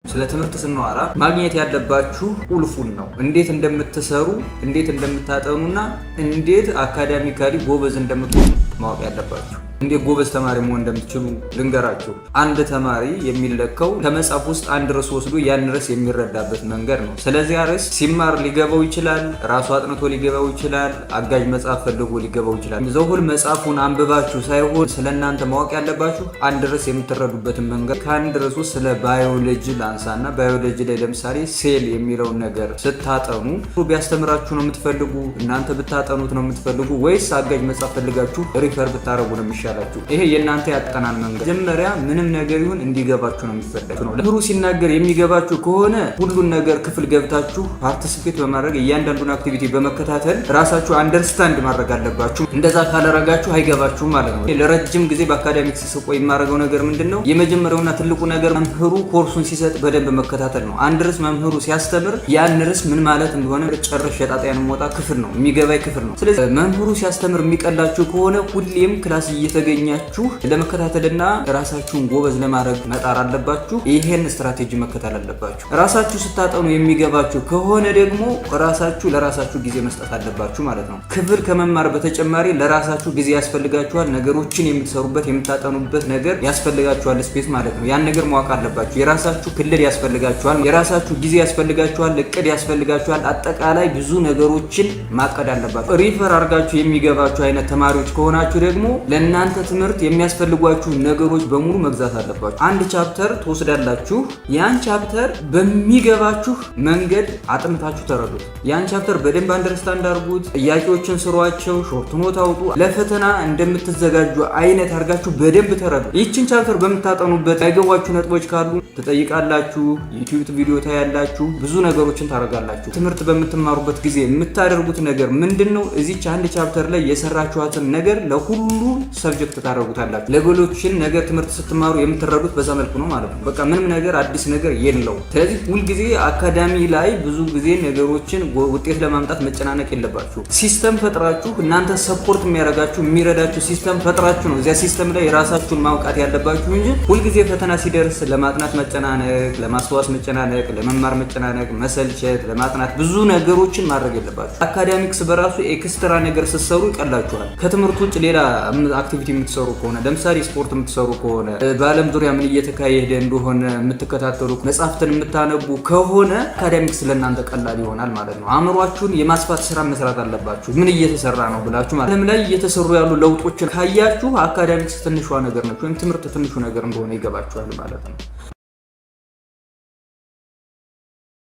ስለ ትምህርት ስናወራ ማግኘት ያለባችሁ ቁልፉን ነው። እንዴት እንደምትሰሩ፣ እንዴት እንደምታጠኑና እንዴት academically ጎበዝ እንደምትሆኑ ማወቅ ያለባችሁ። እንዴት ጎበዝ ተማሪ መሆን እንደምትችሉ ልንገራችሁ። አንድ ተማሪ የሚለካው ከመጽሐፍ ውስጥ አንድ ርዕስ ወስዶ ያን ርዕስ የሚረዳበት መንገድ ነው። ስለዚያ ርዕስ ሲማር ሊገባው ይችላል፣ ራሱ አጥንቶ ሊገባው ይችላል፣ አጋዥ መጽሐፍ ፈልጎ ሊገባው ይችላል። The whole መጽሐፉን አንብባችሁ ሳይሆን ስለ እናንተ ማወቅ ያለባችሁ አንድ ርዕስ የምትረዱበትን መንገድ። ከአንድ ርዕስ ውስጥ ስለ ባዮሎጂ ላንሳና ባዮሎጂ ላይ ለምሳሌ ሴል የሚለውን ነገር ስታጠኑ ቢያስተምራችሁ ነው የምትፈልጉ፣ እናንተ ብታጠኑት ነው የምትፈልጉ ወይስ አጋዥ መጽሐፍ ፈልጋችሁ refer ብታደረጉ ነው የሚሻላችሁ? ይሄ የእናንተ ያጠናን መንገድ። መጀመሪያ ምንም ነገር ይሁን እንዲገባችሁ ነው የሚፈለግ ነው። መምህሩ ሲናገር የሚገባችሁ ከሆነ ሁሉን ነገር ክፍል ገብታችሁ participate በማድረግ፣ እያንዳንዱን activity በመከታተል ራሳችሁ understand ማድረግ አለባችሁ። እንደዛ ካላረጋችሁ አይገባችሁም ማለት ነው። ለረጅም ጊዜ በ academics ስቆይ የማደርገው ነገር ምንድን ነው? የመጀመሪያውና ትልቁ ነገር መምህሩ ኮርሱን ሲሰጥ በደንብ መከታተል ነው። አንድ ርዕስ መምህሩ ሲያስተምር ያን ርዕስ ምን ማለት እንደሆነ ጨርሼ ጣጣዬን የምወጣ ክፍል ነው፣ የሚገባኝ ክፍል ነው። ስለዚህ መምህሩ ሲያስተምር የሚቀላችሁ ከሆነ ሁሌም class እየተገኛችሁ ለመከታተልና ራሳችሁን ጎበዝ ለማድረግ መጣር አለባችሁ። ይሄን ስትራቴጂ መከተል አለባችሁ። ራሳችሁ ስታጠኑ የሚገባችሁ ከሆነ ደግሞ ራሳችሁ ለራሳችሁ ጊዜ መስጠት አለባችሁ ማለት ነው። ክፍል ከመማር በተጨማሪ ለራሳችሁ ጊዜ ያስፈልጋችኋል። ነገሮችን የምትሰሩበት፣ የምታጠኑበት ነገር ያስፈልጋችኋል፣ space ማለት ነው። ያን ነገር ማወቅ አለባችሁ። የራሳችሁ ክልል ያስፈልጋችኋል። የራሳችሁ ጊዜ ያስፈልጋችኋል። እቅድ ያስፈልጋችኋል። አጠቃላይ ብዙ ነገሮችን ማቀድ አለባችሁ። Refer አድርጋችሁ የሚገባችሁ አይነት ተማሪዎች ከሆናችሁ ደግሞ ለእናንተ ትምህርት የሚያስፈልጓችሁ ነገሮች በሙሉ መግዛት አለባችሁ። አንድ chapter ትወስዳላችሁ። ያን chapter በሚገባችሁ መንገድ አጥንታችሁ ተረዱት። ያን chapter በደንብ understand አድርጉት። ጥያቄዎችን ስሯቸው፣ short note አውጡ። ለፈተና እንደምትዘጋጁ አይነት አድርጋችሁ በደንብ ተረዱ። ይህችን chapter በምታጠኑበት ያልገቧችሁ ነጥቦች ካሉ ትጠይቃላችሁ፣ YouTube ቪዲዮ ታያላችሁ፣ ብዙ ነገሮችን ታደርጋላችሁ። ትምህርት በምትማሩበት ጊዜ የምታደርጉት ነገር ምንድን ነው? እዚች አንድ chapter ላይ የሰራችኋትን ነገር ለሁሉ subject ታደርጉታላችሁ። ሌሎችን ነገር ትምህርት ስትማሩ የምትረዱት በዛ መልኩ ነው ማለት ነው። በቃ ምንም ነገር አዲስ ነገር የለውም። ስለዚህ ሁልጊዜ አካዳሚ ላይ ብዙ ጊዜ ነገሮችን ውጤት ለማምጣት መጨናነቅ የለባችሁ። System ፈጥራችሁ፣ እናንተ support የሚያደርጋችሁ፣ የሚረዳችሁ system ፈጥራችሁ ነው እዚያ system ላይ የራሳችሁን ማውቃት ያለባችሁ እንጂ ሁልጊዜ ፈተና ሲደርስ ለማጥናት መጨናነቅ፣ ለማስታወስ መጨናነቅ፣ ለመማር መጨናነቅ፣ መሰልቸት፣ ለማጥናት ብዙ ነገሮችን ማድረግ የለባችሁ። Academics በራሱ extra ነገር ስትሰሩ ይቀላችኋል። ከትምህርት ውጭ ሌላ activity የምትሰሩ ከሆነ፣ ለምሳሌ ስፖርት የምትሰሩ ከሆነ፣ በዓለም ዙሪያ ምን እየተካሄደ እንደሆነ የምትከታተሉ፣ መጽሐፍትን የምታነቡ ከሆነ academics ለእናንተ ቀላል ይሆናል ማለት ነው። አእምሯችሁን የማስፋት ስራ መስራት አለባችሁ። ምን እየተሰራ ነው ብላችሁ ማለት ዓለም ላይ እየተሰሩ ያሉ ለውጦችን ካያችሁ academics ትንሿ ነገር ነች፣ ወይም ትምህርት ትንሹ ነገር እንደሆነ ይገባችኋል ማለት ነው።